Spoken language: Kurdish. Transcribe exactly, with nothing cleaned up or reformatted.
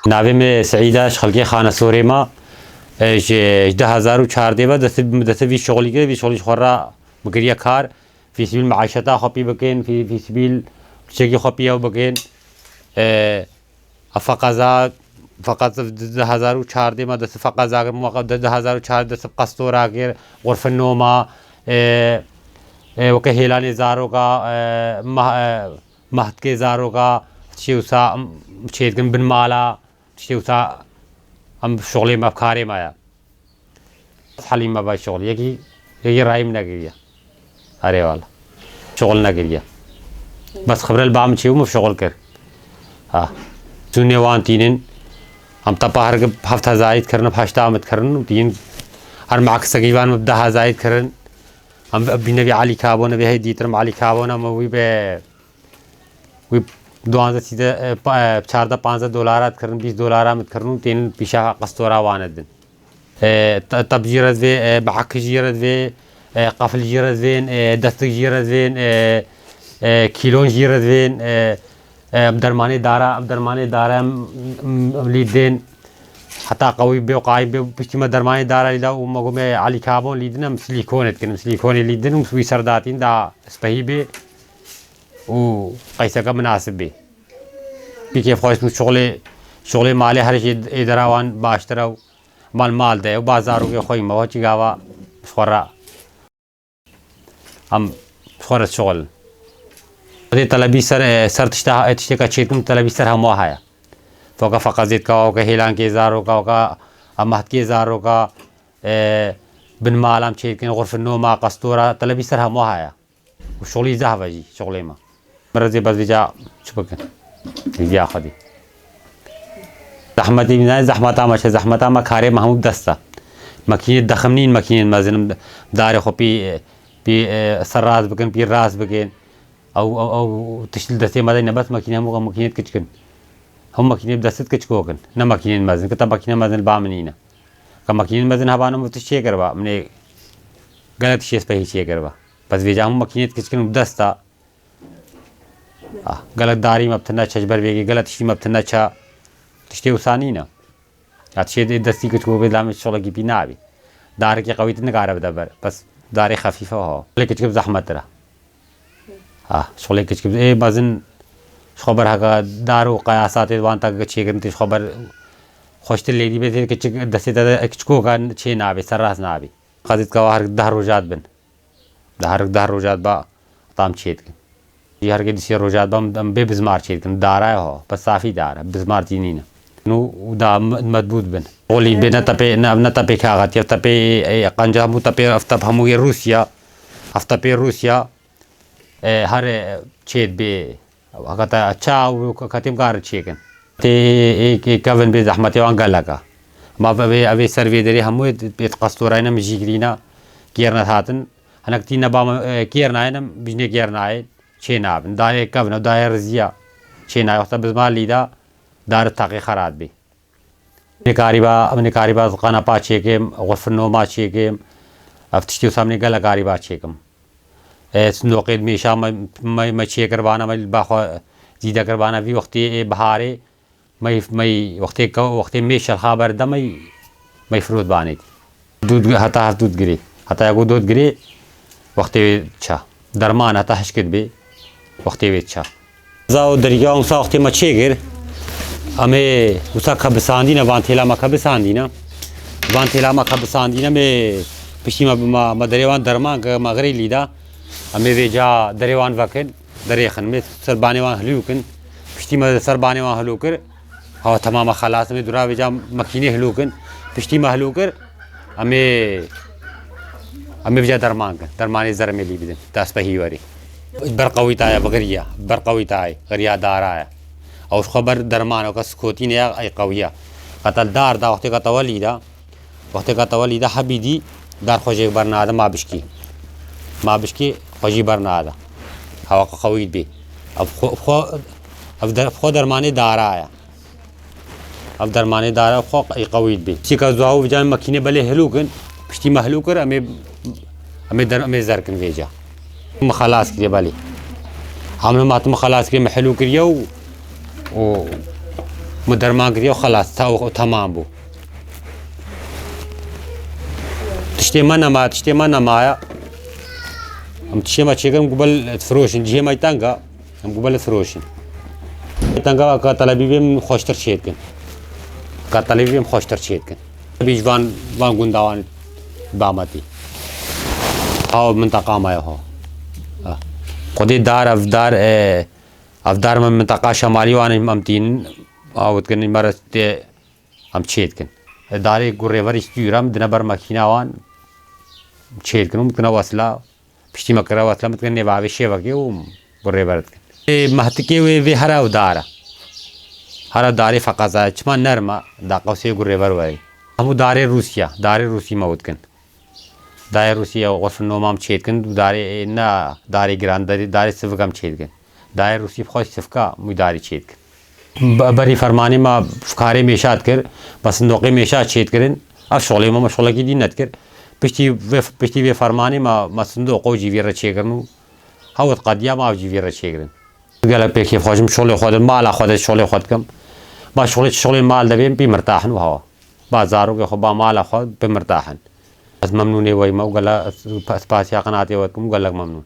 Navê me Seîd e, ji xelkê Xanesorê me. E, ji, ji du hezar û çardeh ve dest, dest vî şixulî kir, vî şixulî ji xwe re bikiriye kar. Fî sibîl meîşeta xwe pî bikin, fî, fî sibîl piçekî xwe pî ew bikin. E, a feqeza, feqet du hezar û çardeh me dest feqeza kir, muqa du hezar û çardeh dest qestora kir, xurfin noma, e, e, weke hêlanê zaroka, e, meh-, e, Mehdkê zaroka, tiştê wisa, em, çêdikin bin mala, tiştê wisa, em şixulê me, karê me ye. Helî me bay şixul. Yekî, yekî rayî min nekiriye. Erê wala. Şixul nekiriye. Bes xibre li ba min çêbû, min şixul kir. Ha. Sûnê wan tînin. Em tepa her heft hezarî dikirin, heşta min dikirin û tînin. Her meha kisekî van min bi deh hezarî dikirin. Em bi nevî Elî Kabon, bi hey dîtirim Elî Kabon, em wî be Wî duwazdeh sîzdeh, e, pa-, e, çardeh panzdeh dolara dikirin, bîst dolara min dikirin û tên pîşa qestora wan didin. E, te-, tep jî re divê, e, behek jî re divê, e, qefil jî re divên, e, destik jî re divên, e, e, kîlon jî re divên, e, e, em dermanê dara, em dermanê dara em, em, em lî dên. Heta qewî bê û qayî bê, piştî me dermanê dara lî da û me got me Elî Kabon lî din, em silîkonê dikin, em silîkonê lî din û wî ser datîn da spehî bê. û qeyseke minasib bê. Pî kêfxweş bû, şixulê, şixulê malê her jê êdera wan baştir e û mal mal de ye û ba zarokê xwe yî me, wekî gava ji xwe re em ji xwe re şixulin. Xwedê telebî ser, e, ser tişta, e, tiştêka çêdikim telebî ser hemû heye. Weke feqezêtka, weke hêlankê zaroka, weke ematkê zaroka, e, bin malam çêdikin, xurfin noma, qestora, telebî ser hemû heye. û şixulî zehf e jî, şixulê me. Min re zê bes vêca çi bikin? Hêviya Xwedê. Zehmetê, ne zehmeta me çi, zehmeta me karê me hemû bi dest e. Makînê dexim nîn, makînên mezin, darê xwe pî, pî, e, ser rast bikin, pî rast bikin. Ew, ew, ew tişt li destê me de ne, bes makîne hemû makînê kiçik in. Hemû makînê bi dest kiçik in. Ne makînên mezin. Kita makîne mezin li ba min nîne. Ka makînên mezin heba ne min tişt çê kiriba. Min ê gelek tiştê spehî çê kiriba. Bes vêca hemû makînê kiçik in û bi dest e. Ah, gelek darî me bi tune çe ji ber vêgê, gelek tiştî me bi tune çe. Tiştê wisa nîne. Ya tiştê dê destî kiçik bê, la min şixulekî pî nabî. Darekî qewî tu nikare bide ber. Bes darê xefîfe ho. Şixulê kiçik bi zehmettir e. Ha, şixulê kiçik bi, ê mezin ji xwe ber heke dar û qeyasatê wan te çêkirin tê ji xwe ber xweştir lê dî bê tê kiçik destê te de kiçikoka çê nabê, serrast nabê. Qedît ka her deh roja dibin. Di her deh roja diba tam çê dikin. Jî her ke di sê roja diba em bê bizmar çê dikin. Dara ye ho, bi safî dar e, bizmar tî nîne. Nû da m-, medbû dibin. Olî bê ne tepê, ne, ne tepê kaxet, ev tepê, e, qenca hemû tepê, ev tep hemû yê Rûsya. Ev tepê Rûsya, e, her, e, çê dibê. Heta ça û katêm kar çêkin. Tê ê, ê, ê kevin bê zehmetê wan gelek e. Ma ve, ve, evê ser vê derê hemû ê, ê qestorayne min jî girîna kêrne hatin. Hinek tî neba me, e, kêrnayê ne, bijnê kêrnayê çê nabin. Dayê kevin e, dayê riziya çê nayê. Wexta bizmar lîda, dar teqê xerat bê. Min ê karîba, min ê karîba qenepa çêkim, xurfin noma çêkim. Ev tiştê wisa min ê gelek karîba çêkim. E, sindoqê mêşa me, me, me çêkir vana, me li ba xwe zîde kir vana vî wextê ê biharê, me, me wextê ke, wextê mêş şerxa berde me, me firot banê. Dût gi-, heta hev dût girê. Heta ya ku dût girê, wextê wê ça. Derman heta hişkit bê, wextê wê ça. Za û derya wisa wextê me çêkir, em ê wisa ke bisandîne, van têla me ke bisandîne. Van têla me ke bisandîne, me piştî me, me, me derê wan derman ke me xirê lîda. Em ê vêca derê wan vekin, derêxin. Me ser banê wan hilûkin. Piştî me ser banê wan hilûkir. Hawa temama xelas, em ê dura vêca makînê hilûkin. Piştî me hilûkir, em ê, em ê vêca derman kin. Dermanê zer em ê lî bidin. Dest bi hî werî. Ber qewî taye, bi xiriya. Ber qewî taye. Xiriya dara ye. Ew ji xwe ber derman, ew ke skotîne ya, ey qewî ye. Qetel dar da, wextê ke te welî da, Wextê ke te welî de hebî dî, dar xwe jê bernade, ma bişkî. Ma bişkî, xwe jî bernade. Hewa qe qewî dibê. Ev xwe, xwe, ev der-, xwe dermanê dara ye. Ev dermanê dara xwe qe-, qewî dibê. Çîka zuha û vicanê makînê belê hilûkin, piştî me hilûkir, em ê, em ê der-, em ê zerkin vêca. Me xelas kiriye belê. Hamle ma tu me xelas kiriye, me hilû kiriye û, û Min derman kiriye û xelas, ta û temam bû. Tiştê me nema, tiştê me nemaye. Em tiştê me çêkirin, gubel difiroşin. Cihê me teng e, em gubel difiroşin. Teng e, ka telebîbê min xweştir çêdikin. Ka telebîbê min xweştir çêdikin. Bî ji van, van gunda wan bametî. Ha, minteqa me ya ha. Ha. Xwedê dar, ev dar, e, ev dar min minteqa şemalî wan em tînin. Ha, witkin, me re tê Em çê dikin. Darê gurê verî stûra min dine ber makîna wan çê dikin û min dikine wesla. Piştî me kire wesla, min dikine nêva avê şêvekê û gurê ver dikin. Ê, mehtikê wê vê hera ew dar e. Hera darê feqeza çima nerm e, da qewsê gurê ver werî. Hemû darê Rûsya, darê Rûsî me û dikin. Dayê Rûsî ya xwe fin nomam çê dikin, darê, na, darê giran, darê, darê sivik em çê dikin. Dayê Rûsî bi xwe sivka mûdarî çê dikin. Be-, berî fermanê me karê mêşa dikir, me sindoqê mêşa çê dikirin. Ev şolê me, me şolekî dî nedikir. Piştî vê, piştî vê fermanê me, me sindoqo cîvî re çêkirin û hewt qediya me ev cîvî re çêkirin. Gelek pê kêfxweş im, şolê xwe de, mala xwe de şolê xwe dikim. Ba şolê, şolê mal de bêm, pê mirtahin û hewa. Ba zarokê xwe, ba mala xwe, pê mirtahin. Ez memnûnê wey me û gela ez spasiya qenatê we dikim û gelek memnûn.